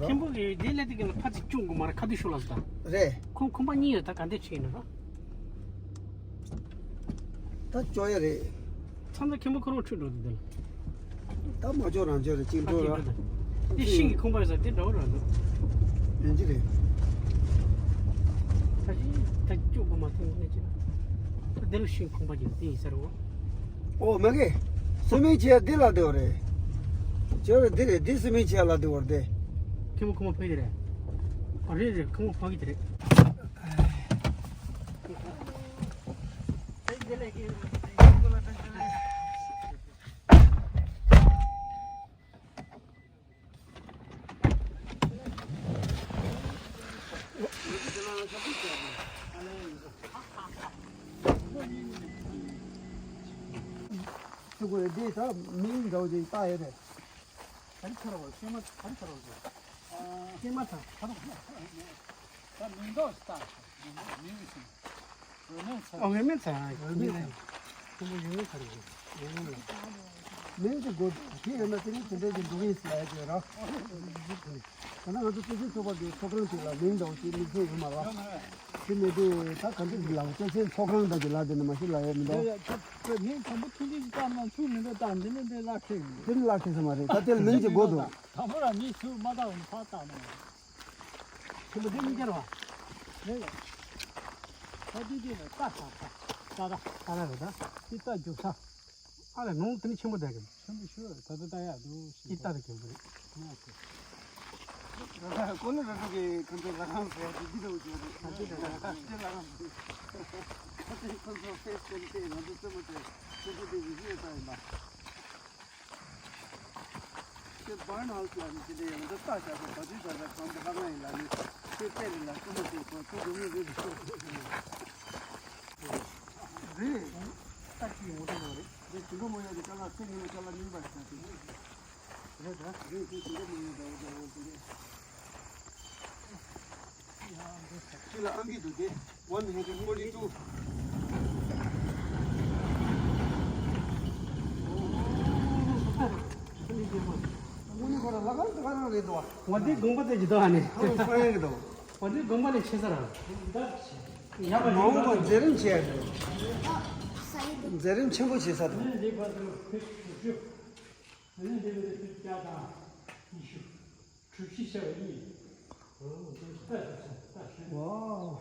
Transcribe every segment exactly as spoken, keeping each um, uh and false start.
མཁན་པོ་གིས་དེ་ལས་དེ་ག་ལ་ཕ་ཚིག་ཅུང་དགོས་མ་རེད། ཁ་ཐུག་ཤོག་ལ་ཟ། རེད། ཁོང་ཁང་པ་གཉིས་ཡོད། ད་ག་འདྲས་བྱེད་ཡིན་ན་ར། ད་ཅོ་ཡ་རེད། ཚང་ཚང་མཁན་པོ་ཁོ་རང་ཁྲུས་འགྲོ་འདུག་དེ་ལ། ད་མ་ཅོ་རང་ཅོ་རེད། ཅིག་འགྲོ་ར། དེ་ཤིང་གི་ཁང་པ་ཡོད་ས་དེ་འདྲ་བོ་ར་འདུག་ཡིན་གྱི་རེད། ད་ཅི་ད་ཅུང་དགོས་མ་ཐོན་ནས་ཅི་ན། ད་དེ་ལ་ཤིང་ཁང་པ་ཅིག་དེ་ཡིན་ས་རེད་བ། ཨོ་མ་གི། སི་མེན་བྱེད་ཡ་འདི་ལ་བསྡད་པ་རེད། ཅོ་རེད། འདི་རེད། འདི་སི་མེན་བྱེད་ཡ་ལ་བསྡད་པ་རེད། ཁྱེད་མོ་ཁོ་མོ་ཕ་གི་རེད། ཨ་རེད་རེད། ཁོ་མོ་ཕ་གི་དེ་རེད། ཚུགས་དགོས་རེད། འདི་ད་མིང་འདྲ་བོ་ཅིག་བཏགས་ཡོད་རེད། ག་རེ་ཆགས་རེད་བ། སྐྱེས་མ་ག་རེ་ཆགས་རེད་བ། སྐྱེས་མ་ཚ་ག་རེ། ད་མིང་འདོགས་ཤིག་བཏགས། མིང་འདོགས་མིང་ཟེར། འོ་མེ་མེ་ཚ། འོ་མེ་ཚ། ཁོང་ཁོང་ཡོད་ཚ་རེད། མིང་གི་སྒོ་དེ་ཡོད་ན་དེ་ནི་དེ་འདྲའི་གི་འདུག་ཡིན་ཟེར་ཡ་ཅིག་ར། ད་ནི་ང་ཚོ་སྤྱི་ཚོགས་ཚོགས་པ་གི་ཚོགས་ཁང་ཅིག་ལ་མིང་འདོགས་ཅིག་དམིགས་བསལ་ཡོད་མ་རེད། དེ་མེད་དུས་ད་ག་འདྲ་ཞིག་ལབ། སྤྱི་ཚོགས་ཚོགས་ཁང་འདྲ་ཅིག་ལབ། དེ་ནི་མ་ཤེས་ལབ་ཡ་མི་འདུག་ཡ་ཡ། ཁྱོད་ཁྱོད་མིང་དང་པོ་ཐུང་ཐུང་ཞིག་བཏགས་ན་ཚུར་མི་འདུག་ད་འདི་ནི་འདི་བརླག་ཁེལ་གི་མི་འདུག་དེ་ནི་བརླག་ཁེལ་ས་མ་རེད། ད་དེ་ལ་མིང་ཅིག་དགོས་འདུག་དང་པོ་རང་མིང་ཚུར་མ་བཏགས་ནས་ཕར་བཏགས་ན། ཆེན་པོ་འདི་མི་སྐྱར་བ། རེད་ལ། ད་འདི་འདི་ལ་ཏ་ས་ཏ། ཏ་ཏ། ཏ་ཏ་རེད་ད། འདི་ཏ་རྒྱུག་ས། ཨ་ལས་ནང་དེ་ནི་ཆེན་པོ་བསྡད་གི། ཆེན་པོ་ཤོད། ད་ལྟ་ལྟ་ཡག་འདུག་ཤི། ཏ་ཏ་རྒྱུག་གི་རེད། ང་ཚོ། ཀོ་ནི་ར་ཏུ་གི་ཁོང་ཚོ་ལ་ཁང་ཟེར་ཡ་དེ་འདི་འདྲ་བོ་བྱུང་རེད། ད་འདི་འདྲ་ད་འདི་ལ་ཁང་ཟེར། ཁ་ཚོན་ཁོང་ཚོ་ཕེ་སི་ཊེམ་སྟེ་ང་ཚོ་རྩེད་མོ་རྩེ། ཁོང་ཚོ་དེ་བི་ཇི་ནེ་སི་ཡིན་པ། ཁྱེད་བར་ན་ཧའུ་སི་ལ་ནི་དེ་འདྲའི་ཡང་འདི་ལྟ་བྱ་དང་བ་དུས་ད་ལྟ་གང་དུ་ཧ་མ་ཡིན་ལ་ནི་ཁྱེད་བལྟས་རེད་ལ་ཀུ་མ་དེ་ཁོ་ཁྱེད་དགོས་ངེས་རེད་ཟེར། རེད། ད་ཅི་ཡོང་འདུག་རེད། འདི་དུས་འགྲོ་མོ་ཡ་དེ་ཀ་ལ་ཚེ་ངོ་ཀ་ལ་ཉིན་པར་ཆགས་ཏེ་རེད་ད། རེད་དུས་དུས་འགྲོ་མོ་ཡ་འདྲ་བོ་འདྲ་བོ་དེ་རེད། ཁྱེད་ལ་ཨང་ཀི་འདུག་སྟེ། One hundred forty two། དངོས་གནས་ཁོ་རང་ལ་ཁང་དེ་ག་རང་རེད་དོ། ཝ་འདི་དགོན་པ་དེ་ཇི་ལྟར་ཨ་ནི། ཁོ་རང་ཧྥ་རན་གི་དོ། ཝ་འདི་དགོན་པ་ལས་ཆེ་ས་རང་། ཡག་པ་མ་འོངས་པར་མཛད་རིམ་བྱས་ཡ་རེད། མཛད་རིམ་ཆེན་པོ་བྱེད་ས་དང་། ཨ་ནི་འདི་ལ་ཁྲི་བརྒྱ་དང་ཉི་ཤུ། གྲུ་བཞི་ཤར་བ་གཉིས། ཨོ་ད་ད་ད་ད་ཤར། ཝའོ།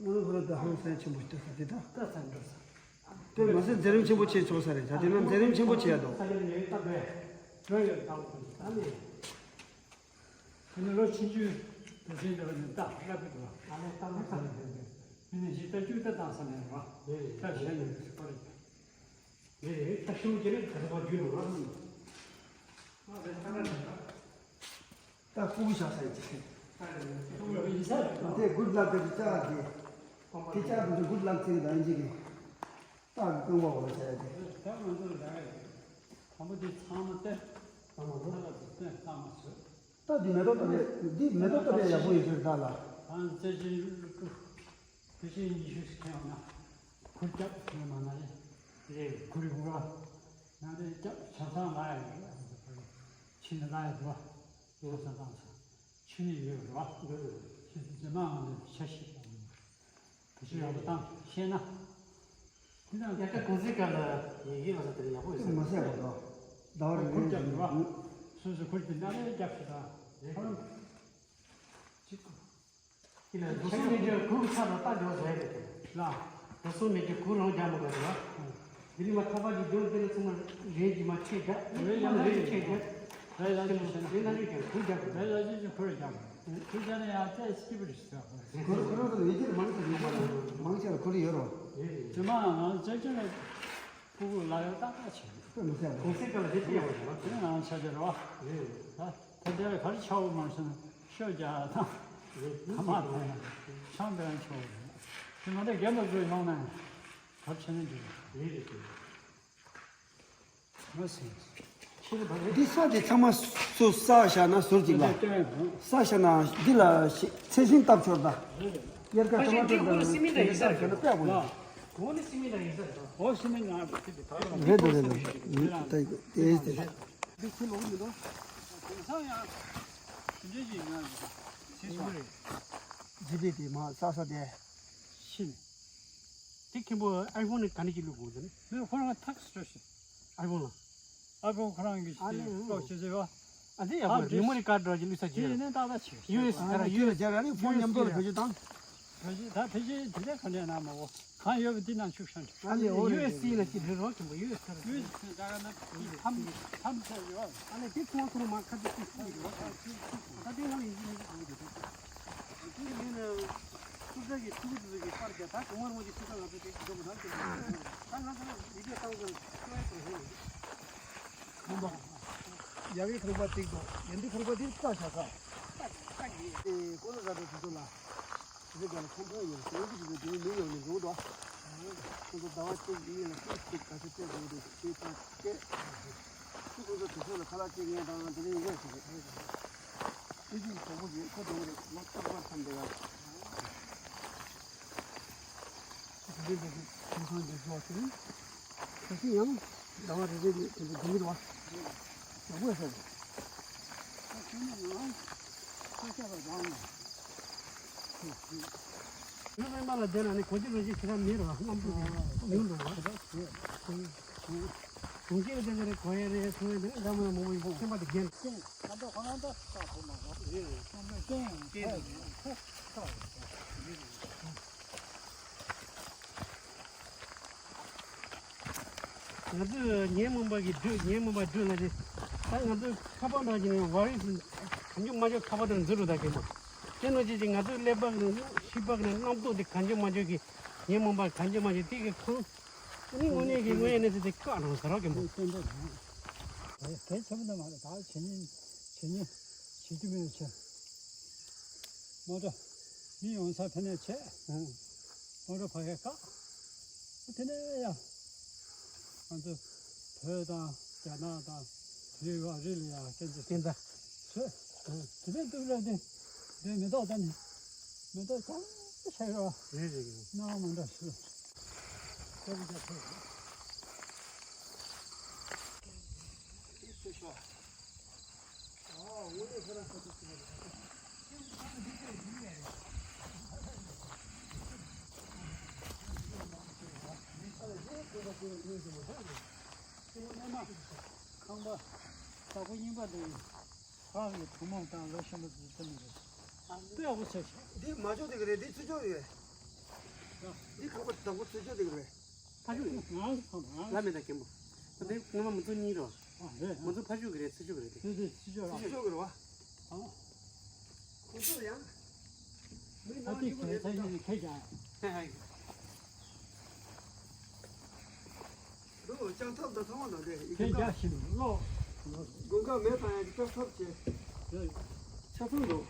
ང་ཁོ་ར་ད་ཧང་སང་ཆེན་པོ་ཞིག་ལྟ་ས་དེ་ད། ད་ས་འགྲོ་ས། དེ་མ་ཟད་མཛད་རིམ་ཆེན་པོ་བྱེད་ཆོག་ས་རེད། ད་དེ་ན་མཛད་རིམ་ཆེན་པོ་བྱེད་ཡ་འདུག་ས་ཆ་ནས་ད་བས་འགྲོ་ཡོད་ད་ལོ་ད་ནས། དེ་ནས་ལོ་ཆུང་ཆུང་དུ་ཟིན་འདྲ་བ་ནས་ད་སླེབས་འདུག་ད་ལོ་ད་ལོ་ད་ལོ་དེ་ནས་གཞི་ད་བཅུ་ད་བཏང་ས་ནས་ར། ད་གཞན་ནས་སུ་པར་རེད། རེད་རེད། ད་ཤུགས་ཀྱིས་རེད། ད་ཚོ་བརྒྱུད་རུང་ར། ད་ལྐུགས་བཞག་ས་ཡིན་ཅིག་ཟེར། ད་རེད་རེད། ཡིན་ས་རེད། དེ་གུཌ་ལག་དེ་ལྕགས་དེ། དེ་ལྕགས་དེ་གུཌ་ལག་ཚིག་དང་ཅིག་གི། སྟག་གི་རྐང་པ་འོ་ལ་བྱ་ཡ་དེ། ད་ང་ཚོ་ལ་ད་རེད། དང་པོ་དེ་ཚང་མ་སྟེ། ཚང་མ་ཚང་མ་ཚང་མ་ཚོས། ད་འདི་མེ་ཏོག་ལྟ་བུའི་འདི་མེ་ཏོག་ལྟ་བུའི་ཡག་པོ་ཡིན་ཚོད་ད་ལ། ད་རྩེ་ཆེན་ཀླུ་ཀླུ། དེ་བཞིན་ཉི་ཤུ་ཞིག་ཁེངས་ན། གུར་རྒྱབ་ཐུབ་མ་ན་རེད། རེད། གུར་གུར་བ། ན་རེ་རྒྱབ་ཆ་ཚང་ལ་ཡ་རེད། ཕྱི་ནས་ལ་ཡ་འགྲོ་བ། ཆ་ཚང་བཏང་ཚ། ཆུ་ནས་ཡོད་རེད་བ། ཆུ་ནས་མ་འོང་ནས་ཆ་ཤས་བཏང་ཡོད། བུ་ཆུ་ཡག་པོ་བཏང་ཤེས་ན། དེ་དང་ཡ་ཀ་གུང་སེང་སྐབས་ལ་ཡི་གེ་ལ་ས་དེར་ཡག་པོ་ཡོད་ས་མ་ཟད་པ་དང་། ཟླ་བ་རེ་གུར་རེ་རྒྱབ་རེད་བ། སོ་སོ་གུར་གྱི་ན་རེ་རྒྱབ་ཤིག་དང་། ཁོ་རང་། གཅིག་དེ་ལ་རྡོ་སོལ་མེད་རྒྱུ་གུར་གྱི་ཚབ་ལ་རྟ་འགྲོ་ཟེར་ཡ་རེད་དེ། ལ། རྡོ་སོལ་མེད་རྒྱུ་གུར་རང་རྒྱག་མི་དགོས་ཟེར་བ། འདི་ནི་མ་ཐག་པ་གི་རྒྱུ་དེ་ལ་ཚང་མ་རེད་ཀྱི་མ་ཆེ་རྒྱ། རེད་ཡ་མ་རེད་ཆེ་རྒྱ། རེད་ལ་ཆེ་རྒྱ། རེད་ལ་ཆེ་རྒྱ་གུར་རྒྱག་དགོས། རེད་ལ་ཆེ་རྒྱ་གུར་རྒྱག་དགོས། གུར་རྒྱག་ན་ཡང་ཚད་སྐྱིད་པོ་རེད་ཟེར་བ། གུར་གུར་དུ་ཡོད་ཀྱི་མང་ཆེ་ཡོད་པ་མང་ཆེ་ལ་གུར་ཡོད་རོ། དེ་མ་ང་ཚོ་ཅག་ཅག་ལ་ཕྲུ་གུ་ལ་ཡོད་ཏག་ཏག་བྱེད། དཔེ་མི་སྲིད་པ། གུང་སེང་སྐབས་ལ་དེ་ཅི་ཡོད་པ་རེད་བ། དེ་ནང་ཆ་ཆ་རེད་བ། རེད། ད་ད་དེ་ལ་ག་རེ་ཆགས་པ་མ་ཤེས་ན་ཤོ་རྒྱག་དང་། རེད། ཐ་མག་འཐེན་ཡང་ཆང་འདོན་ཆོག་རེད། དེ་མ་གཏོགས་རྒན་པ་ཚོ་ཡོང་ན་ག་རེ་བྱས་ན་འགྲིག་རེད། རེད་རེད་རེད། མ་སྲིད། འདི་ས་དེ་ཚང་མ་སུ་ས་བཞག་ན་ཟུར་ཅིག་ལ། ས་བཞག་ན་འདི་ལ་ཚད་ཤིང་བཏབ་ཆོག་ད། དབྱར་ཁ་ཐོ་མ་ཐོ་དང་སི་མེན་ཊ་ཡིན་ས་རེད། དཔེ་དགོས། གོང་ནས་སི་མེན་ཊ་ཡིན་ས་རེད། འོ་སི་མེན་ཊ་ང་རེད་དེ་ད་རེད་རེད་རེད། ད་དེ་དེ་འདི་ཁྱེད་ལོག་མི་འདུག་དེང་སང་ཡང་དེ་འདྲ་ཞིག་ཡོང་ཡོད་པ་ཞིག་རེད། ཇི་པི་དེ་མ་ས་ས་དེ། ཤི་ནས། དེ་མཁན་པོ་ཨའི་ཕོན་ནི་ག་ནས་ཀྱི་བླུག་དགོས་ཟེར་ནས། མི་ཁོ་རང་ཐག་སྤྲོད་ཤིག་ཨའི་ཕོན་ལ། ཨའི་ཕོན་ཁོ་རང་གི་ཨ་ནི་ཤི་ལོག་ཤི་ཟེར་བ། ཨ་དེ་ཡག་པོ་རེད། མེ་མོ་རི་ཀར་འདྲ་ཅིག་བླུགས་ས་ཅིག་ཡིན་ནས་ཏག་ཏག་ཆེ། ཡུ་ཨེས་ཨ་ཁ་ར་ནི་ཡུ་ཁྱོད་ལ་སྦྱར་ཨ་ནི་ཕོན་མཉམ་དུ་ལ་བེད་སྤྱོད་བཏང་། བེད་སྤྱོད་ད་བེད་སྤྱོད་དེ་འདྲ་ག་འདྲ་ན་མ་གོ། གང་ཡོད་པ་དེ་ནང་བཅུག་ཤག་ཨ་ནི་འོ་རེད་ཡུ་ཨེས་སི་ལ་ཅིག་རེད་རོགས་ཀྱི་མོ་ཡུ་ཨེས་ཁ་ར། ཡུ་ཨེས་སི་ད་ག་ན་ཕམ་ཕམ་ཚད་ཡོད། ཨ་ནི་དེ་ཁོང་ཁོང་མ་ཁ་ཅིག་ཅིག་ཡོད། ད་དེ་ང་ཡིན་གྱི་མིན་གྱི་གང་གི་དེ་དེ་ཡིན་ན་སུ་ས་གི་ཐུག་ཐུག་གི་པར་རྒྱ་ད་གོང་བར་ངོ་གི་ཐུག་ས་ང་ཚོ་དེ་འགྲོ་མི་ཐང་གི་ད་ང་ཚོ་ལ་ཡི་གེ་བཏང་ཚོ་ཤོད་ཡ་དང་ཧེ། ཁང་པ། ཡ་གི་ཁང་པ་གཅིག་དང་ཡན་དུ་ཁང་པ་དེ་རྩ་ཆགས་ས། ཨེ་ཀོ་ལོ་ར་ཏོ་དེ་ཚོ་ལ། དེ་ཚོ་ག་ལ་ཁང་པ་ཡོད་དེ་ཚོ་དེ་ཚོ་དེ་མི་ཡོང་ནས་འགྲོ་འདུག་ཁོ་ཚོ་ཟླ་བ་གཅིག་གཉིས་ལ་ཏིག་ཏིག་ག་ཚོད་སྤྲད་དགོས་འདུག་ཅེས་ད་སྤྲད། ཁོ་ཚོ་དེ་ཚོ་ལ་ཁ་ལག་གཅིག་ཡན་དང་དེ་ཚོ་ཡོད་ཞིག་རེད། དེ་ཚོ་གྲོགས་པོ་ཡོད་ཁོ་དེ་རེད་ལོ་རྟག་པར་འཚམས་འདྲ་ཡ། འདི་འདི་འདི་ཁང་ཁང་འདི་བཟོ་ཞིང་། ཁ་ཤས་ཡང་ཟླ་བ་རེ་རེ་ནས་དེ་འདྲ་འགྲོ་གི་རེད་བ། ཡག་པོ་ཡོད་ས་རེད། ཁ་ཤས་ནི་ཡང་ཁ་ཤས་ལ་བཟང་ནས། ཡུལ་དཔོན་པ་ལ་བསྡད་ན་ནི་གོ་རྒྱུ་རང་བཞིན་ཁྱེད་རང་མེད་རེད་བ། རྣམ་དཔྱོད་ཀྱི་མྱུར་འགྲོ་བ། གོང་ཁྱེད་ལ་བསྡད་ན་རེ་གོ་ཡ་རེད་ཐུང་ཡ་དེ་ནི་འདྲ་མ་མང་པོ་ཡིན་ཁྱེད་པ་དེ་རྒན། ད་ལྟ་ཁོ་རང་ད་ཁ་ཁོ་མ་རེད། རེད་རེད། ཁོ་མ་རྒན་ཡང་ཁོ་ཁོ་ཁ་རེད། ང་ཚོས་ཉིན་མོན་པ་གི་འགྲུལ། ཉིན་མོན་པ་འགྲུལ་ལ་རེད། ད་ང་ཚོས་ཁ་པར་ནང་གི་ནས་ཝར་རིས་གང་བྱུང་མ་བྱུང་ཁ་པར་དང་འཛུལ་རུ་ད་གི་མ། དེ་ནང་བཞིན་གྱི་ང་ཚོས་ཀླད་པ་གི་ཤི་པ་གི་རྣམ་རྟོག་དེ་གང་བྱུང་མ་བྱུང་གི་ཉིན་མོན་པ་གང་བྱུང་མ་བྱུང་དེ་གི་ཁོང་དངོས་གནས་ཀྱི་དངོས་ཡོད་གནས་ཚུལ་དེ་བཀག་རང་ཟེར་རོགས་གི་མ། དེ་ཆེན་པོ་འདི་མ་རེད། ད་བྱེད་ཉིན་བྱེད་ཉིན་བྱེད་རྒྱུ་མེད་ཆེ། མོ་ཊ་མི་ཡོང་ས་ཕ་ནས་ཆེ། མོ་ཊ་ཕ་གས་བཀག་དེ་ནས་ཡ། ང་ཚོ་བོད་དང་རྒྱ་ནག་དང་བོད་ཡུལ་བ་རི་ལ་ཡ་སྐྱེ་འཚར་སྐྱེ་འཚར་ཚོས། དེ་ནས་སྟུག་ལ་དེ་དེ་མེ་ཏོག་ད་ནི་མེ་ཏོག་གང་ཆེ་རོ། རེད་རེད་རེད། སྣང་བ་མ་འདྲ་ཞིག་ཁོ་བི་ད་ཁོ། ཁང་པ་བདག་པོ་རྙིང་པ་འདི་ཡིན། ཁོ་རང་གི་བུ་མོ་དང་ལོ་ཆེན་པོ་དེ་ཚོ་ནི་རེད། དཔེ་ཡག་པོ་བྱས་ཤག་འདི་མ་འཇོག་དེ་གི་རེད། འདི་ཚུར་འཇོག་ཡོད། འདི་ཁང་པ་བདག་པོ་ཚུར་འཇོག་དེ་གི་རེད། ཕ་ཆོས་ང་ལ་མེད་ད་རྒན་པོ། ད་འདི་སྔོན་མ་མི་ཚོ་གཉིས་རོ། ཨ་རེད། མི་ཚོ་ཕ་ཆོས་གི་རེད། ཚུར་འཇོག་གི་རེད་དེ། དེ་དེ་ཚུར་འཇོག་ར། ཚུར་འཇོག་གི་རེད་བ། ཨ། ཁོ་ཚོ་ཡང་། མི་ཨ་ནང་ཅིག་ཡིན་པ་ཁྱེད་རེད་ཚ་ཤིང་ཁྱེད་ཀྱང་། ཧེ་ཧེ། འདུག་ལྕགས་ཐབ་དང་ཐང་བ་དང་དེ་ཡི་ཁྱེད་གུ་ཀྱང་ཤི་ལོ། དགུན་ཁ་མེ་བཏང་ཡག་གི་ལྕགས་ཐབ་བྱས། ཆ་ཚང་འདུག་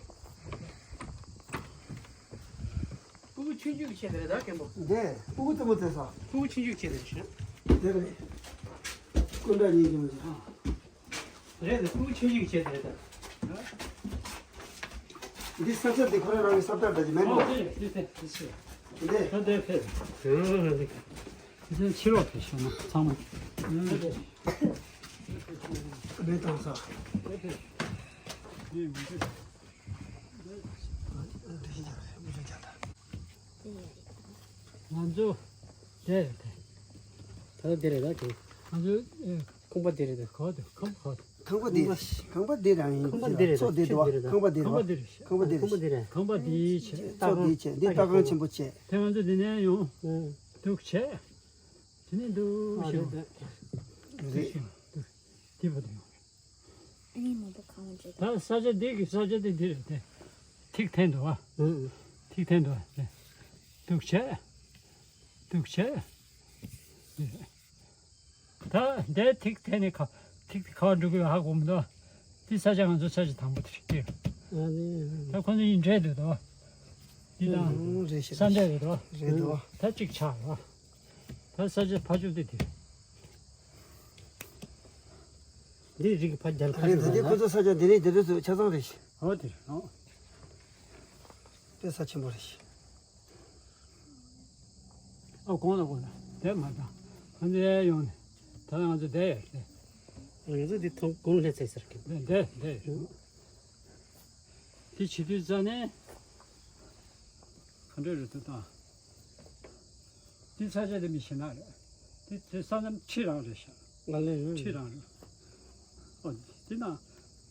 སྤུ་གུ་ཆུང་ཆུང་གི་ཆེད་དུ་རེད་ད་རྒན་པོ། འདི་སྤུ་གུ་ཙམ་པོ་བཙལ་ས། སྤུ་གུ་ཆུང་ཆུང་གི་ཆེད་དུ་རེད་ཤག་འདི་རེད། སྐུ་འདྲ་ཉིད་ཀྱི་མ་ཞིག་ཨ། རེད་དེ་སྤུ་གུ་ཆུང་ཆུང་གི་ཆེད་དུ་རེད་ད། འདི་ས་ཆ་འདི་ཁོ་རང་རང་གི་ས་བདག་འདྲ་ཅིག་མེད་ཨོ་འགྲོ། དེ་རེད་དེ་དེ་དེ་ཆེ། འདི། ད་དེ་ཕེབས། དེ་ཕྱི་ལོགས་ཕེབས་ཤོག་ན་ཚང་མ། མེ་བཏང་ས། ང་ཚོ་དེ་རེད་དེ། ད་དེ་རེད་ད་དེ། ང་ཚོ་ཨེ། ཁང་པ་དེ་རེད་ད། ག་དེ་ཁང་པ་ག་དེ། ཁང་པ་དེ་ཁང་པ་དེ་རང་ཡིན། ཁང་པ་དེ་རེད་ད། ཚོགས་དེ་འདུག་ཁང་པ་དེ་རེད་ཁང་པ་དེ་རེད། ཁང་པ་དེ་རེད། ཁང་པ་དེ་ཆེ། ཁང་པ་དེ་ཆེ། འདི་ཏ་ཁང་ཆེན་པོ་ཆེ། དེ་ང་ཚོ་འདི་ནས་ཡོང་། འདུག་ཆེ། དེ་ནས་འདུག་ཞོག་རེད་ད། དེ་བ་དེ་ཡོང་། ཨ་ནི་མ་འདུག་གང་འདྲ། ད་ས་ཆ་འདི་གི་ས་ཆ་དེ་འདི་རེད་དེ། ཐིག་འཐེན་འདུག་ཨ། ཐིག་འཐེན་འདུག་ཨ། འདུག་ཆེ། འདུག་ཆེ། ད་འདི་ཐིག་འཐེན་ནས་ཁ་ཐིག་ཁ་བ་འགྲོ་གི་ཧ་གོ་མི་འདུག་འདི་ས་ཆ་ང་ཚོ་ས་ཆ་དང་པོ་དེ་རེད། ཨ་ནི། ད་ཁོ་ཚོ་ཡིན་འདྲེས་འདུག་དོ། འདི་དང་། ཨང་རེད་ཤག་ས་འདྲ་རེད་དོ། རེད་དོ། ད་གཅིག་ཆགས་རོ། ད་ས་ཆ་ཕ་ཕྱོགས་དེ་དེ། འདི་རིགས་ཕ་རྒྱལ་ཁ་རེད་ད། འདི་ཁོ་ཚོ་ས་ཆ་འདི་རེད། འདི་རེད་ཚོ་ཆ་ཚང་རེད་ཤག་འོ་དེ་རེད་ཨོ། དཔེ་ས་ཆེན་པོ་རེད་ཤག་ཨ་གོང་ལ་གོང་ལ་དེ་མ་བཏང་། ང་ཚོ་ཡར་ཡོང་ནས་ད་ང་ཚོ་བསྡད་ཡོད་དེ། ང་ཚོ་འདི་ཐོང་གུང་ལྷེ་ཚེ་ཟེར་གི། འདི་འདི་འདི། འདི་བྱེད་དུས་རྩ་ནས་ག་འདྲ་རེད་འདུག་ད། འདི་ས་ཆ་དེ་མི་ཤེས་ན་རེད། འདི་དེ་ས་མཚམས་ཁྲི་རང་རེད་ཤག་ང་ལས་ཡོད། ཁྲི་རང་རེད། ཨོ་འདི་ན་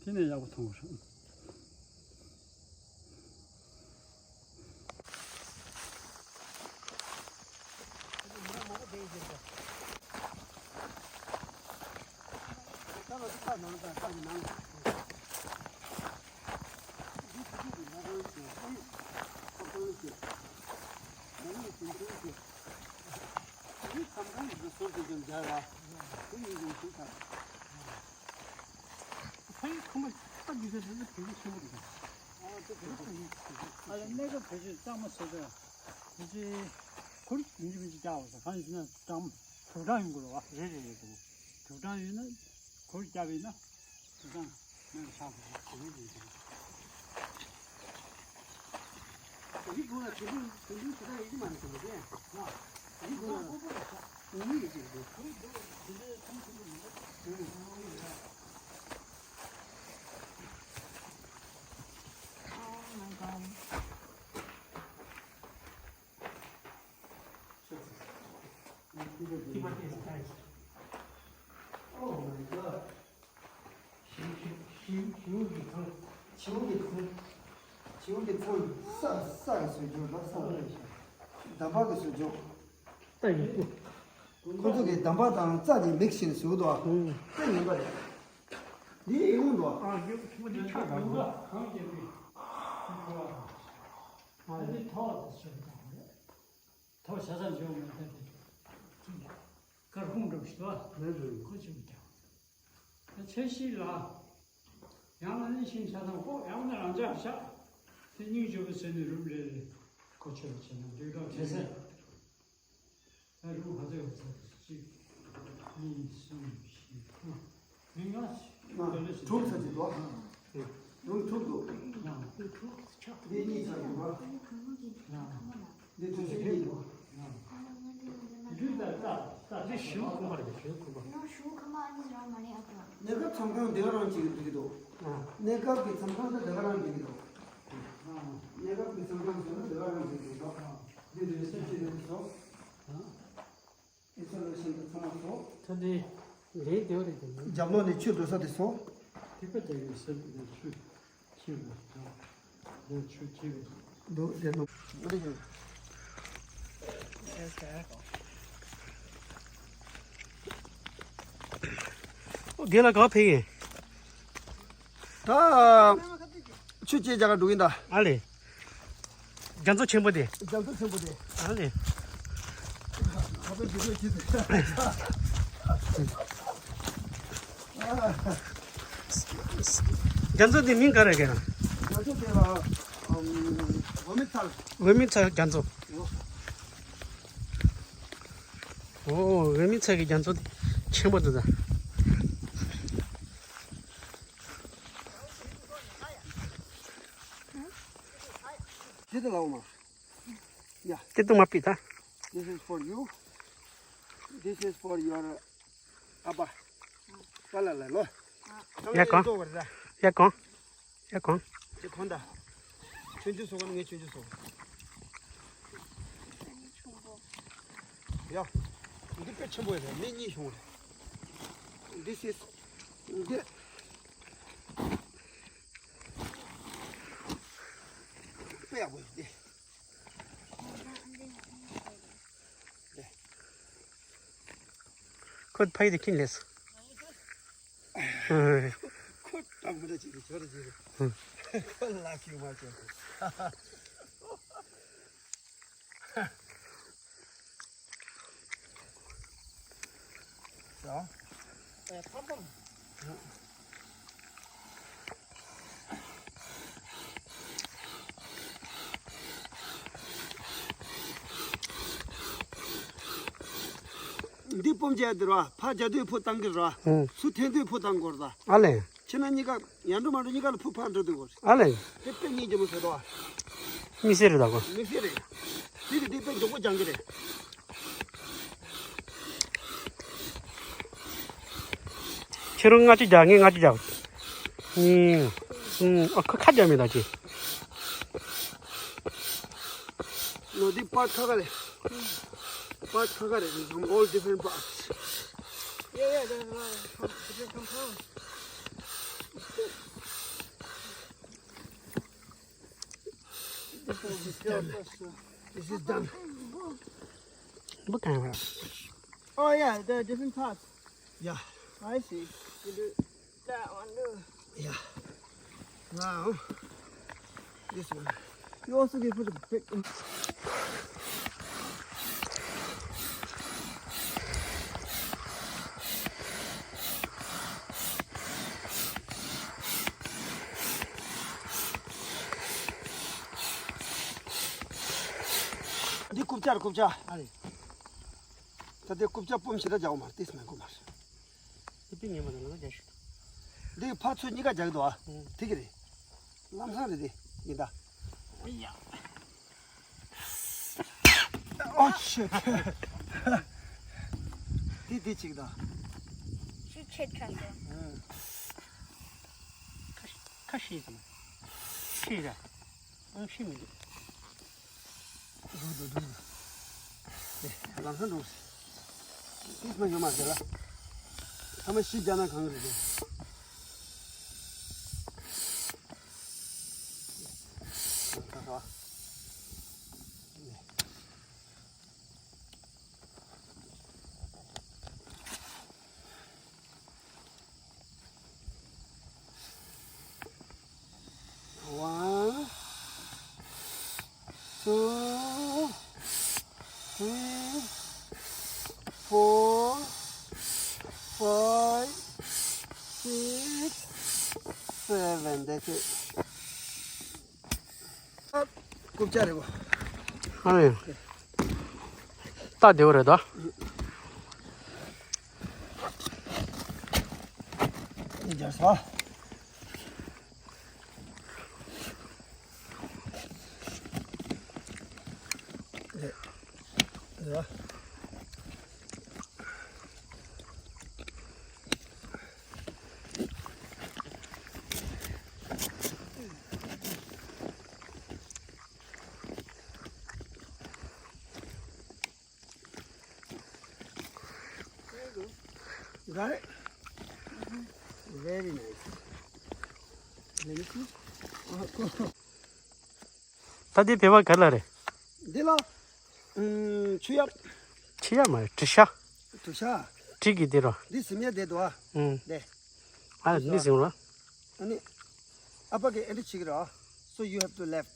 འདི་ནས་ཡག་པོ་མཐོང་བ་རེད། ཕ་ཡུལ་ཁམས་པ་ད་རྒྱུ་ཆ་ད་ནི་བོད་ཀྱི་ཆེན་པོ་རེད། ཨ་ད་དེ་ཚོ་ཕ་ཡུལ་ཨ་ལ་གནས་སྐབས་བོད་ཆས་གཙང་མ་བཟོ་དུས་བོད་ཆས་ཁུར་མི་འཇུ་མི་འཇུ་རྒྱག་པ་ས་གང་ཡིན་ན་གཙང་མ་དུག་གྲང་ཡོང་གི་རེད་བ། རེད་རེད་རེད་འདུག་དུག་གྲང་ཡོད་ན་ཁུར་རྒྱབ་ཡིན་ན་དུག་གྲང་མེད་པ་ཆགས་དགོས་རེད། དེ་འདྲ་ཡིན་དུས། དེ་འདྲའི་སྒང་ལ་དེ་འདྲའི་དེ་འདྲའི་ཞེ་དྲག་ཡོད་ཀྱི་མ་རེད་དེ་འདྲ་དེ། ང་དེ་འདྲའི་སྒང་ལ་ཡིན་ཡོད་ཀྱི་རེད། Oh my God. ཞིང་ཞིང་ཞིང་གི་ཚང་། བྱིའུ་གི་ཚང་། བྱིའུ་གི་ཚང་ས་ས་གི་བཟོ་བཅོས་ལ་ས་རེད་ཤག་འདམ་བག་གི་བཟོ་བཅོས། ད་ཡིན་པོ། ཁོ་ཚོ་གི་འདམ་བག་དང་རྩྭ་དེ་མིག་ཤིན་བཟོ་འདུག་ཨ། ཧུང་། ད་ཡིན་པ་རེད། འདི་ཨེ་ཡོང་འདུག་ཨ། ཨ་ཡོད་ཁྱོད་འདི་ཆགས་འདུག་གང་རྒྱབ་པའི་ཁོ་ཨ་འདི་ཐོག་ཏུ་བྱོན་དང་རེད། ཐོག་ཆ་ཚང་འཇོག་མི་ཐུབ་པའི་སྐར་ཁུང་འགྲོ་ཞིག་ལ་ལས་རེད། ཁོ་ཆུང་ཀྱང་། ད་ཆ་ཤས་ལ་ཡང་ན་ནི་ཤིང་ཆ་ཚང་ཁོ་ཡང་ན་རང་འཇགས་བཞག་དེ་སྙིང་རྗེ་པོ་ཟེར་ནས་རུམ་རེ་རེ་ཁོ་ཆོད་པ་བྱས་ན་འགྲིག་འགྲོ་བྱེད་ཟེར། ད་རུམ་ག་ཚོད་ཡོད་ཚར། གཅིག་གཉིས། གསུམ། བཞི། དགུ། མི་ལྔ་ལྔ། དེ་ལས་དྲུག་ཚར་གྱི་འདུག་ཨ། རུམ་དྲུག་འདུག་ཨ། འདི་གཉིས་ཚར་གྱི་འདུག་ཨ། འདི་དྲུག་ཅུ་གཉིས་འདུག་ཨ། འདི་ད་ད་ད་འདི་ཞུ་ཁུམ་པ་རེད། ཞུ་ཁུམ་པ། ནོ་ཞུ་ཁུམ་པ་ཨ་ནི་རང་མ་རེད་ཨ་ཏོ། གནས་སྐབས་མཚམས་ཁང་དེ་ག་རང་བྱེད་ཀྱི་འདུག་ཨ། གནས་སྐབས་ཀྱི་མཚམས་ཁང་ད་དེ་ག་རང་བྱེད་ཀྱི་འདུག་ཨ། གནས་སྐབས་ཀྱི་མཚམས་ཁང་ཟེར་ན་དེ་ག་རང་བྱེད་ཀྱི་འདུག་འདི་རེད་ཟེར་ཅི་རེད་ཟེར། ཨ། ཨེ་སོ་ལེ་ཤན་དེ་ཚང་མ་བཟོ། ད་འདི་ལས་དེ་བ་རེད་དེ། རྒྱབ་ལོགས་ནས་ཆུ་འགྲོ་ས་དེ་བཟོ། ཐིགས་པ་རྒྱག་གི་ཟེར་ནས་ཆུ་ཆུ་ལ་ཆུ་ཁྱེར་བའི་འདུག་དེ་ནོ། ཨོ་དེ་ལ་ག་ཕེབས་ཡིན། ད་ཆུ་སྐྱེལ་རྒྱག་ག་འགྲོ་གིན་ད། ཨ་ལེ། རྒྱ་མཚོ་ཆེན་པོ་དེ། རྒྱ་མཚོ་ཆེན་པོ་དེ། ཨ་ལེ། ཁ་པར་བརྗེ་པོ་བྱེད་ཟེར། རྒྱ་མཚོ་དེ་མིང་ག་རེ་གས། རྒྱ་མཚོ་དེ་ལ་འོ་མི་ཚལ། འོ་མི་ཚལ་རྒྱ་མཚོ། འོ། འོ་འོ་མི་ཚལ་གྱི་རྒྱ་མཚོ་དེ་ཆེན་པོ་འདུག་ད། དེ་དེ་ལའོ་མ། ཡ། དེ་དུ་མ་པི་ད། This is for you. This is for your ཨ་ཕ། པ་ལ་ལ་ལོ། ཡ་གང་། ཡ་གང་། ཡ་གང་། ཅི་གང་ད། ཆུང་ཆུང་སོང་ག་ངས་ཆུང་ཆུང་སོང་། ཡ། འདི་དཔེ་ཆེན་པོ་རེད། མི་གཉིས་བྱུང་རེད། This is འདི། དཔེ་ཡག་པོ་ཡོད་འདི། ཁོ་ཕ་ཡི་དེ་ཁྱིན་ལེས། ཁོ་ཁོ་ཀྲང་མི་འདྲ་ཅིག་རེད། ཇོ་རེ་ཅིག་རེད། ཁོ་ལ་ཁྱིམ་མ་ཅན་རེད། ཟ། ཨེ་ཐམ་ཐམ། འདི་སྤོམ་བྱས་འདི་ར་ཕ་རྒྱ་སྟོད་ཕུ་བཏང་གི་ར། ཧུང་། སུ་ཐན་སྟོད་ཕུ་བཏང་དགོས་ར། ཨ་ལེ། ཁྱེད་རྣམ་གཉིས་ཀ་ཡར་འགྲོ་མར་འགྲོ་གཉིས་ཀ་ལ་ཕུ་ཕར་འགྲོ་སྡོད་དགོས་རེད། ཨ་ལེ། དེ་དཔེ་སྙིང་རྗེ་མོ་བཟོས་འདུག་ཨ། མི་སེར་རེད་ད་གོ། མི་སེར་རེད། དེ་གི་དེ་དཔེ་མགྱོགས་པོ་སྦྱང་གི་རེད། ཁྱེད་རང་ལྔ་བཅུ་རྒྱག། ངས་ལྔ་བཅུ་རྒྱག། ཨུམ། ཨུམ། ཨ། ཁ་ཁ་རྒྱག་མི་ད་ཅི། No, འདི་པར་ཁ་ཁ་རེད། པར་ཁ་ཁ་རེད། From all different parts. Yeah, yeah, there's a lot of com- different compounds. This one is done. This is done. What kind of? Oh yeah, the different parts. Yeah. I see. You do that one too. Yeah. Now, this one. You also can put a big. འདི་རྐུབ་བཀྱག་རེད། རྐུབ་བཀྱག་ཨ་རེད། ད་འདི་རྐུབ་བཀྱག་སྤོམ་ཞེ་དྲག་རྒྱག་འོ་མ་རེད། ཏིས་མེན་རྐུབ་མ་རེད། འདི་པི་ཉན་པ་དང་ལ་ལ་རྒྱག་ཤོག་འདི་ཕར་ཚུར་གཉིས་ཀ་རྒྱག་གི་འདུག་ཨ། ཨུ། དེ་གི་རེད། ལམ་སང་རེད་དེ། ཡིན་ད། ཡ། Oh shit. འདི་འདི་གཅིག་དང་། ཤི་ཆད་ཁ་ཤས། ཁ་ཤས་ཁ་ཤས་ཙམ། ཤི་ར། ཨང་ཤི་མི་འདུག་འགྲོ་འགྲོ་འགྲོ། ཨེ། ལམ་སང་འགྲོ། ཏིས་མ་ཡོད་མ་རེད་ལ། ཐ་མ་ཤི་རྒྱག་ན་གང་རེད་དེ། ད་ད། One, two, three, four, five, six, seven. That's it. རྐུབ་བཀྱག་རེད་གོ། ཨ་ནི། རྟ་བདེ་བོ་རེད་ད། འདི་རྒྱག་ས། རེད། རེད། Got it? Very nice. Let me see. ད་འདི་བོད་པ་ག་ལ་རེད། འདི་ལ། ཨུམ། ཆུ་ཡབ། ཆུ་ཡབ་མ་རེད། དྲི་ཤ། དྲི་ཤ། དྲི་གི་འདི་རོ། འདི་སིམ་ཡ་བསྡད་འདུག་ཨ། ཨུམ། འདི། ཨ། འདི་སིམ་རོ། ཨ་ནི། ཨ་ཕ་གི་ཨེ་འདྲ་བྱེད་ཀྱི་རེད། So you have to left.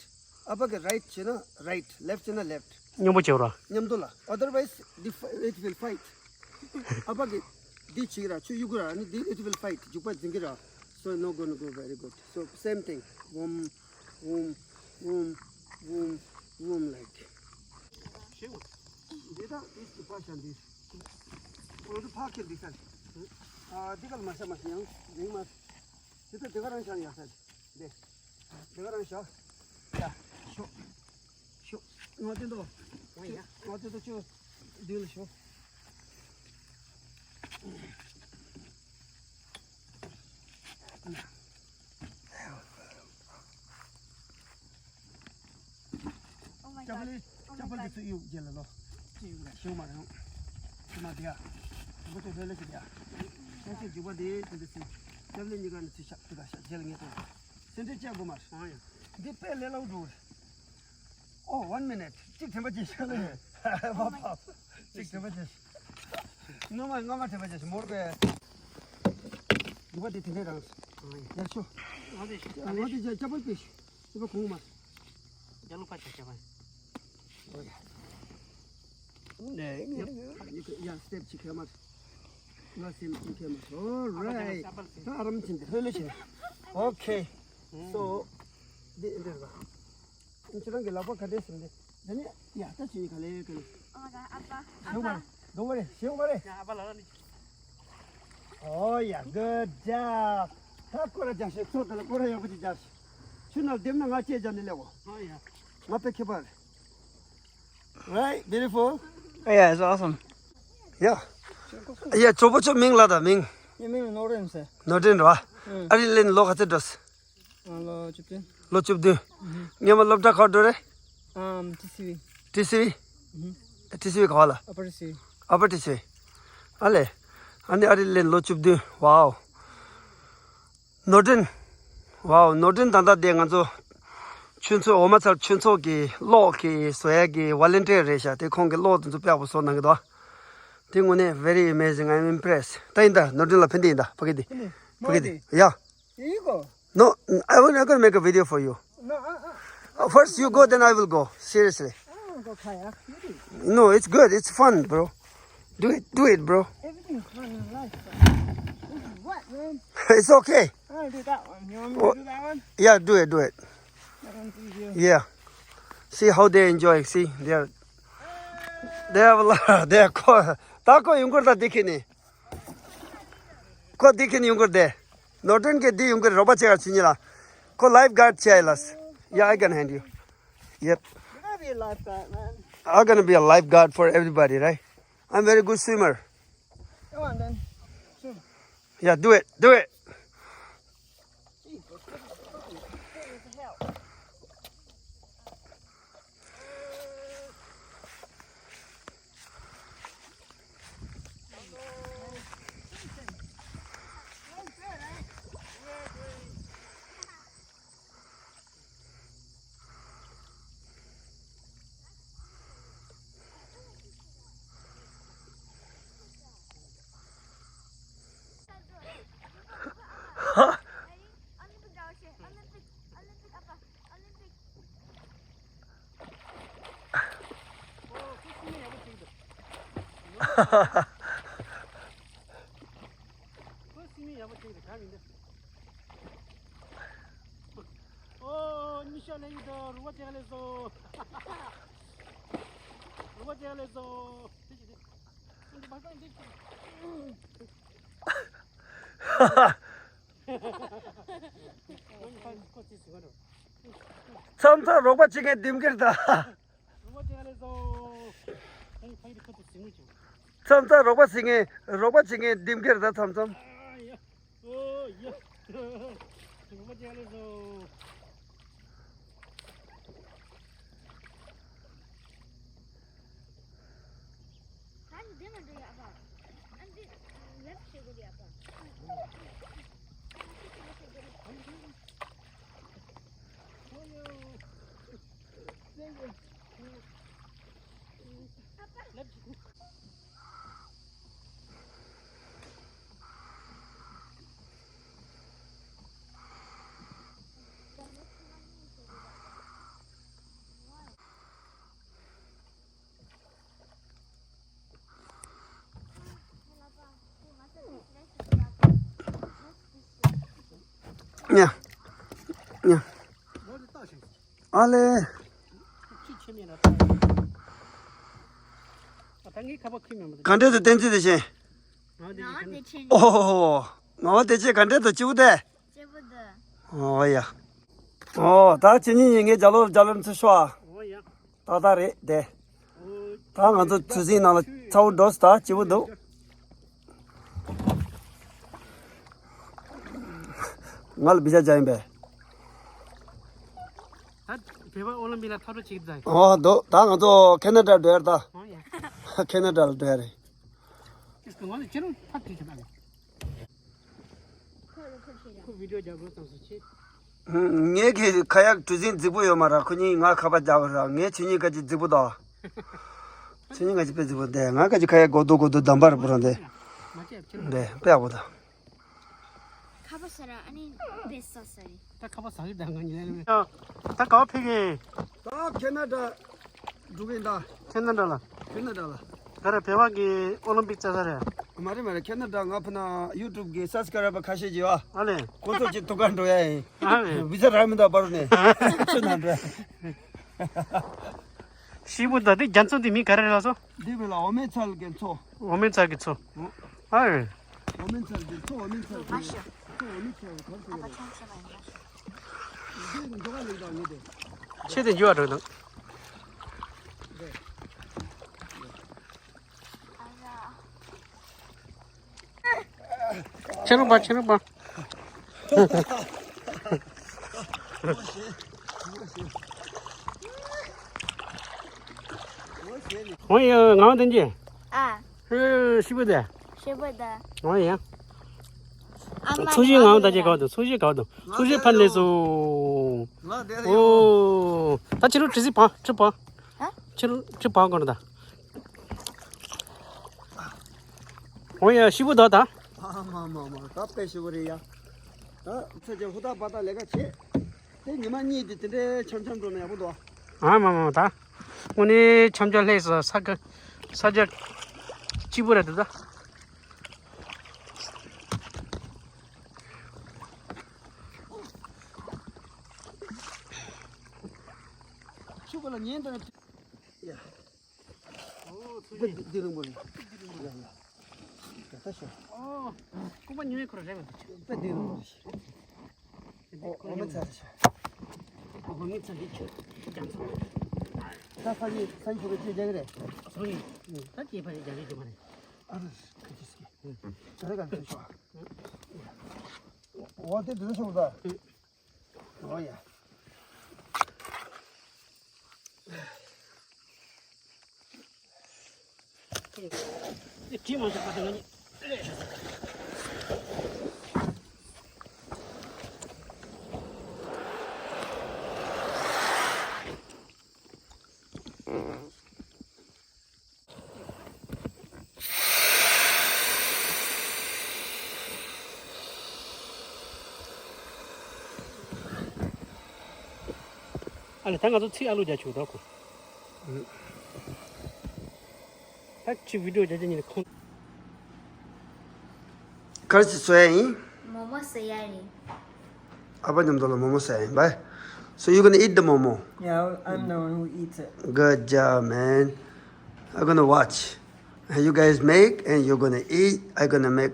ཨ་ཕ་གི་right བྱས་ན་right, left བྱས་ན left. མཉམ་པོ་བྱེད་རོ། མཉམ་དུ་ལ། Otherwise the fi- it will fight. ཨ་ཕ་གི་འདི་བྱེད་ཀྱི་ར། ཆུ་གཡུག་གི་ར། ཨ་ནི་འདི་it will fight. རྒྱུག་པ་འཛིང་གི་ར། So not gonna go very good. So same thing. Whoom, whoom, whoom, whoom, whoom, like. འདི་དང་འདི་རྒྱུག་པ་བྱ་འདི། ཁོང་ཚོ་ཕ་གི་འདི་ས། ཨ། འདི་ག་ལ་མ་བྱ་མ་བྱ་ཡང་རིང་མ། དེ་ཚོ་དེ་ག་རང་བཞག་ཡག་ས་རེད། དེ་ག་རང་བཞག་ཡ། ཤོག་ཤོག་ང་དེ་འདོ། ང་ཡ། ང་དེ་འདོ་ཆུ་མདུན་ལ་ཤོག Oh my ཅ་པ་ལི། God. Oh my ཅ་པ་ལི། God. ཚུ་གཡུག་རྗེས་ལ་ལོ། ཅི་གཡུག་ར་ཤེའུ་མ་རེད། ཤེའུ་མ་དེ་ཡ། དེ་འགོ་ཚུགས་ཕེ་ལེ་ཞིག་དེ་ཡ། ཤེའུ་ཅིག་རྒྱུག་པ་དེ་དེ་འདི་སིན། ཅ་པ་ལི་གཉིས་ཀ་ནི་ཚུ་ཤ་དེ་ག་ཤ་རྗེས་ལ་ངས་ཏོ། སེན་ཏྲི་ཅ་གོ་མ་རེད། འདི་དཔེ་ལས་སླ་བོ་འགྲོ་རེད། Oh, one minute. ཅིག་དྲན་པ་ཅིག་ཤ་ལེ། Oh my God. ཅིག་དྲན་པ་ཅིག་སྔོན་མ་སྔ་མ་དྲན་པ་ཅིག་མོར་པས། རྒྱུག་པ་དེ་དེ་འདྲས་རང་། ཡར་ཤོ། ང་དེ་ཅ་པ་ལི་པེ་ཤི། ཅ་པ་གོང་མ། ཡ་ལུ་པ་ཆ་ཆ་བ། ཨོ་ཡ། ནེ། ཡ་སི་ཊེབ་ཅིག་ཁེ་མ། ང་སེམས་ཅིག་ཁེ་མ། All right. ད་ཨ་རམ་ཆིན་དེ་ཧོལ་ལེ་ཆིན། Okay. So འདི་འདི་ར། ཁྱེད་རང་གི་ལག་པ་ག་འདྲས་ཟིན་ཏེ། ད་ནི་ཡ་ད་ཆི་ཡི་ག་ལེ་ག་ལེ། Oh my God. ཨ་ཕ། ཨ་ཕ། Don't worry. Don't worry. ཤེའུ་མ་རེད། ཡ་ཨ་ཕ་ལ་ལ་ནི། Oh yeah, good job. ད་སྐོར་ར་རྒྱག་ཤེས་ཚོ་དེ་ལ་སྐོར་ར་ཡག་པོ་ཅིག་རྒྱག་ཤེས། ཆུ་ནང་བསྡེབས་ན་ང་ཅེ་རྒྱག་ནི་ལེགས་འོ། ཨོ་ཡ། ང་དཔེ་ཁྱད་པར། Right, beautiful. Yeah, it's awesome. Yeah. Yeah, གྲོགས་པོ་ཚོ་མིང་ལ་ད་མིང་། ངའི་མིང་ནོར་ཨིན་ཟེར། ནོར་ཨིན་རེད་བ། ཨུ། ཨ་རིར་སླེབས་ནས་ལོ་ག་ཚོད་འགྲོ་སོང་། ཨ། ལོ་བཅུ་བདུན། ལོ་བཅུ་བདུན། ཨུ་ཧུ། སྔོན་མ་སློབ་གྲྭ་ག་པར་འགྲོ་རེད། ཨམ། ཊི་སི་ཝི། ཊི་སི་ཝི། ཨུ་ཧུ། ཊི་སི་ཝི་ག་པར་ལ། ཨ་པར་ཊི་སི་ཝི། ཨ་པར་ཊི་སི་ཝི། ཨ་ལས། ཨ་ནི་ཨ་རིར་སླེབས་ནས་ལོ་བཅུ་བདུན། ཝའོ། ནོར་ཨིན། ཝའོ། ནོར་ཨིན་ད་ལྟ་དེ་ང་ཚོ་ཆོས་ཚོགས། འོ་མ་ཚལ་ཆོས་ཚོགས་ཀྱི་གློག་གི་བཟོ་ཡ་གི་ཝོ་ལན་ཊི་ཡར་རེད་ཤག་དེ་ཁོང་གིས་གློག་དེ་ཚོ་དཔེ་ཡག་པོ་བཟོ་གནང་གི་འདུག་དེ་དངོས་གནས་very amazing, I'm impressed. ད་ཡིན་ད་ནོར་ཨིན་ལ་ཕན་བདེ་ཡིན་ད། ཕ་གི་དེ། ཕ་གི་དེ། Yeah. Here you go. No, I will, I'm gonna make a video for you. No, uh, uh, uh, first you go, then I will go. Seriously. I don't wanna go kayak. You do. No, it's good. It's fun, bro. Do it, do it, bro. Everything's fun in life, but this is wet, man. It's okay. I wanna do that one. You want me to do that one? Yeah, do it, do it. That one's easier. Yeah. See how they enjoy. See, they are, they have a lot. They are cool. ད་ཁོ་ཡོང་གི་རེད་ད། འདི་ཁྱེར་ནས། ཁོ་འདི་ཁྱེར་ནས་ཡོང་གི་རེད་དེ། ནོར་ཨིན་གྱིས་འདི་ཡོང་གི་རེད། རོགས་པ་བྱེད་ག་ཁྱེར་ནས་ལ། ཁོ་ལའིཕ་གཱཌ་བྱེད་ཡ་ལ། Yeah, I can hand you. Yep. You gotta be a lifeguard, man. I'm gonna be a lifeguard for everybody, right? I'm very good swimmer. Come on, then. Swim. Yeah, do it, do it. Jesus, this is fucking cold as hell. ཨོ། ཉི་ཤུ་ལས་ཡོད་དོ། རུ་བ་ཅག་ལས་སོ། རུ་བ་ཅག་ལས་སོ། མཚམས་མཚམས་རོགས་པ་བྱེད་མཁན་འདེམས་ཀྱི་རེད་ད། མཚམས་མཚམས་རོགས་པ་བྱེད་མཁན། རོགས་པ་བྱེད་མཁན་འདེམས་ཀྱི་རེད་ད། མཚམས་མཚམས། ཉ། ཉ། ཨ་ལེ། ག་འདྲས་འདུག་བསྟན་འཛིན་བདེ་ཆེན། ཨོ། ངག་དབང་བདེ་ཆེན་ག་འདྲས་འདུག་སྐྱིད་པོ་དེ། སྐྱིད་པོ་འདུག་ཨོ་ཡ། ཨོ་ད་ཁྱེད་གཉིས་ངའི་རྒྱབ་ལོགས་རྒྱབ་ལོགས་ཚུར་ཤོག་ཨ། ཨོ་ཡ། ཏག་ཏག་རེད་དེ། ད་ང་ཚོ་གྲུ་གཟིངས་ནང་ལ་ཚ་བོ་འགྲོ་སོང་། ད་སྐྱིད་པོ་འདུག་ང་ལ་བི་ཟ་རྒྱག་ཡིན་པས། ད་བོད་པ་ཨོ་ལིམ་པིག་ལ་ཐག་གཅོད་བྱེད་ཀྱི་ད། ཨོ་འདུག་ད་ང་ཚོ་ཁེ་ན་ཌ་འགྲོ་ཡ་རེད་ད། ཨོ་ཡ། ཁེ་ན་ཌ་ལ་འགྲོ་ཡ་རེད། ཁོ་བི་ཌི་ཡོ་རྒྱག་དགོས་བསམ་སོང་ཆེ། ངས་ཀྱི་ཁ་ཡག་གྲུ་གཟིངས་རྫིག་པོ་ཡོད་མ་རེད། ཁོ་གཉིས་ང་ཁ་པར་རྒྱག་གི་རེད། ངས་ཁྱེད་གཉིས་ཀ་ཅིག་རྫིག་པོ་དང་། ཁྱེད་གཉིས་ཀ་ཅིག་དཔེ་རྫིག་པོ་འདུག་ང་ཀ་ཅིག་ཁ་ཡག་གོ་རྡོ་གོ་རྡོ་འདམ་པར་པོ་རང་འདུག་འདུག་དཔེ་ཡག་པོ་འདུག་ཁ་པར་ཟ་ར་ཨ་ནི་དཔེ་ཟ་ས་རེད། ད་ཁ་པར་ཟ་གི་ད་ང་ཉལ་ལ་མེད། ད་ག་པར་ཕེབས་ཀྱི་ཡིན། ད་ཁེ་ན་ཌ་འགྲོ་གི་ཡིན་ད། ཁེ་ན་ཌ་ལ། ཁེ་ན་ཌ་ལ། ག་རེ་བོད་པ་གི་ཨོ་ལིམ་པིག་རྩེད་ས་རེད། མ་རེད་མ་རེད། ཁེ་ན་ཌ་ང་ཕ་ན་ཡུ་ཊུབ་གི་སབ་སི་ཀ་རའི་བར་ཁ་ཤས་ཅིག་ཡོད་ཨ། ཨ་ལེ། ཁོ་ཚོ་གཅིག་ཐུག་ག་འགྲོ་ཡ་ཡིན། ཨ་ལེ། བི་ཟ་རག་མི་འདུག་པར་ནས་ཁྱོད་ན་འགྲོ་ཡ། ཤི་བོ་ད་དེ་རྒྱ་མཚོ་འདི་མིང་ག་རེ་རེད་ལགས་སོ། འདི་བས་ལ་འོ་མའི་ཚལ་གྱི་མཚོ། འོ་མའི་ཚལ་གྱི་མཚོ། ཨ་ཨེ། འོ་མའི་ཚལ་གྱི་མཚོ། འོ་མའི་ཚལ་གྱི་མཚོ། འོ་མའི་ཚལ་གྱི་མཚོ། འདི་འགྲོ་ག་ལེགས་དང་ངེས་ཏེ། ཆེ་དེ་འགྱུར་བ་འགྲོ་དང་། ཨ་ཡ། ཕྱི་རུ་པ་ཕྱི་རུ་པ། ཨོ་ཡ་ངའང་དེ་འདྲ། ཨ། ཧེ་ཤི་བུ་དེ། ཤི་བུ་དེ། ཨོ་ཡ། ཨ་མ་ཚོ་ཞིག་ངའང་ད་ཅེ་ག་བ་དང་ཚོ་ཞིག་ག་བ་དང་ཚོ་ཞིག་ཕན་ལས་སོ། ང་དེ་རེད་ཡོད། ཨོ། ད་ཕྱི་རུ་ཁྲི་སི་ཕ་ཁྲི་ཕ། ཨ། ཕྱི་རུ་ཁྲི་ཕ་གོ་ན་ད། ཨོ་ཡ་ཤི་བུ་ད་ད། ཨ་མ་མ་མ་ད་དཔེ་ཤི་བུ་རེད་ཡ། ད་ཚེ་ཅན་ཧུ་ད་པ་ད་ལས་ཀ་བྱེད། དེ་ཉི་མ་གཉིས་དེ་དེ་འདྲའི་འཆམ་འཆམ་འགྲོ་ན་ཡག་པོ་འདུག་ཨ་མ་མ་ད། དངོས་གནས་འཆམ་འཆམ་ལྷས་སོ་ས་ཁ་ས་ཆ་སྐྱིད་པོ་རེད་འདུག་ད། ཆུ་ག་ལ་ཉན་དང་། ཡ། ཨོ་ཚུལ་འདི་འདི་རིང་པོ་རེད། ཡ་ཡ། ད་ཤོ། ཨོ། ཀུ་པ་ཉུང་ཁུར་རེད་མ་ད་ཆུ། ད་འདི་རིང་པོ་རེད། ཨོ་ཨོ་མི་ཚ་རེད་ཤོ། ཨོ་མི་ཚ་འདི་ཆུ་ཅང་ཚ། ད་ས་ཡི་ས་ཡི་ཁུ་རེ་ཅི་ཅང་རེད། སོ་ཡི། ད་སྐྱེས་པ་རེད་ཅང་རེད་ཅོ་མ་རེད། ཨ་རེད་ཁ་ཅི་སྐྱེ། ད་རེད་ག་ཚོད་ཤོ། ཨོ་དེ་འདི་ཤོ་ད། ཨོ་ཡ། ཨ་ལེ་ད་ང་ཚོ་ཚིག་ཨ་ལུ་རྒྱ་ཆུ་དོ་ཁོ། ད་ཁྱི་བི་ཌིའོ་རྒྱ་རྒྱ་ཉིན་ཁོང་། གར་ཅི་བཟོ་ཡ་ཡིན། མོ་མོ་བཟོ་ཡ་ཡིན། ཨ་ཕ་མཉམ་དུ་ལ་མོ་མོ་ཟ་ཡིན་པ། So you gonna eat the momo? Yeah, I'm the one who eats it. Good job, man. I'm gonna watch. You guys make and you're gonna eat. I'm gonna make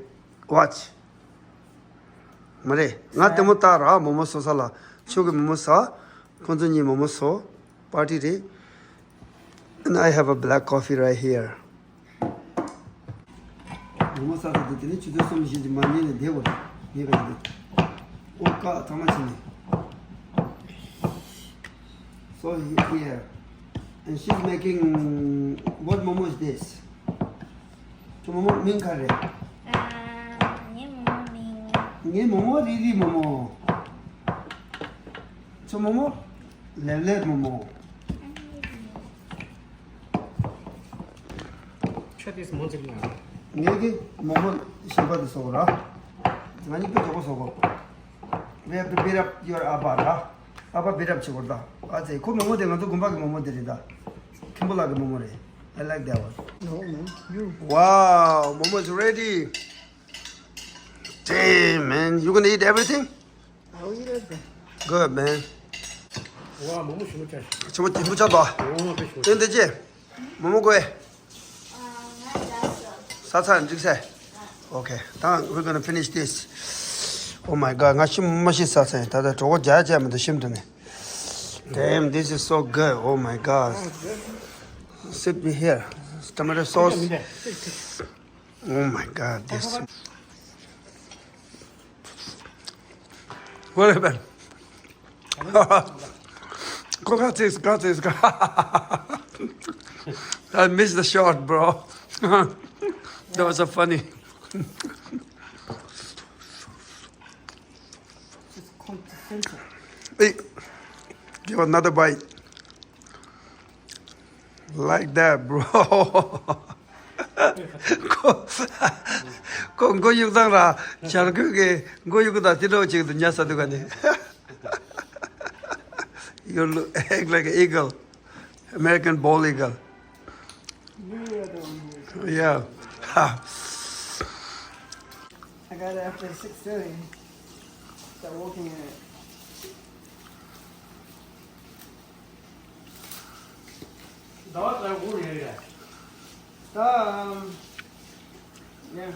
watch. མ་རེད། ང་ལྟད་མོ་ལྟ་ར་མོ་མོ་བཟོ་ས་ལ། ཁྱོད་ཀྱི་མོ་མོ་ཟ། ཁོང་ཚོ་གཉིས་མོ་མོ་བཟོ། པར་ཊི་རེད། And I have a black coffee right here. མོ་མོ་ཟ་ས་དེ་དེ་ནས་ཆུ་ཚོད་གསུམ་བཞི་གི་མ་ཉལ་ནས་བསྡད་དགོས་རེད། ངས་ག་ཡིན། ཨོ་ཀ་ཚང་མ་ཕྱིན་ནས། So here. And she's making, what momo is this? ཁྱོད་མོ་མོ་མིང་ག་རེད། ཨ། ངའི་མོ་མོ་མིང་། ངའི་མོ་མོ་རི་རི་མོ་མོ། ཁྱོད་མོ་མོ། ལེབ་ལེབ་མོ་མོ། ཁྱོད་དེ་མོ་ཅིག་ལ། ངས་ཀྱི་མོ་མོ་གཞན་པ་དེ་བཟོ་ར། ང་གཉིས་པོ་མགྱོགས་པོ་བཟོ་དགོས། We have to beat up your ཨ་ཕ་ར། ཨ་ཕ་beat up བྱེད་དགོས་ད། ཨ་ཙེ་ཁོ་མོ་མོ་དེ་ང་ཚོ་དགོན་པ་གི་མོ་མོ་དེ་རེད་ད། མཁན་པོ་ལགས་ཀྱི་མོ་མོ་རེད། I like that one. No, man. You. Wow, momo is ready. Damn, man. You gonna eat everything? I'll eat everything. Good, man. ཝ་མོ་མོ་ཞིམ་པོ་ཆགས་ཤག་ཆུ་མོ་དེ་མོ་ཆགས་པ། ཝ་དཔེ་ཞིམ་པོ་དེ་འདི་ཅི། མོ་མོ་དགོས། ས་ཚ་འགྲིག་སེ། Okay, ད་we're gonna finish this. Oh my god, ང་ཤི་མ་ཤི་ས་ཚ་ཡིན། ད་ལྟ་གྲོད་ཁོག་རྒྱག་བྱས་མི་འདུག་ཤིམ་དུ་ནི། Damn, this is so good. Oh my god. Sit here. Tomato sauce. Oh my god, this. What happened? Go, go, this, go, this, go. I missed the shot, bro. That was so funny. It's quintessential. Hey, give another bite. Like that, bro. ཁོ་ཁོ་མགོ་གཡུག་སྟངས་ར་བྱ་རྒོད་ཀྱི་མགོ་གཡུག་དང་དེ་འདྲ་བོ་ཅིག་ཏུ་ཉལ་ས་འདུག་ག་ནི། You look, act like an eagle, American bald eagle. Yeah. I got it after six thirty. Start working in it. Um, yeah.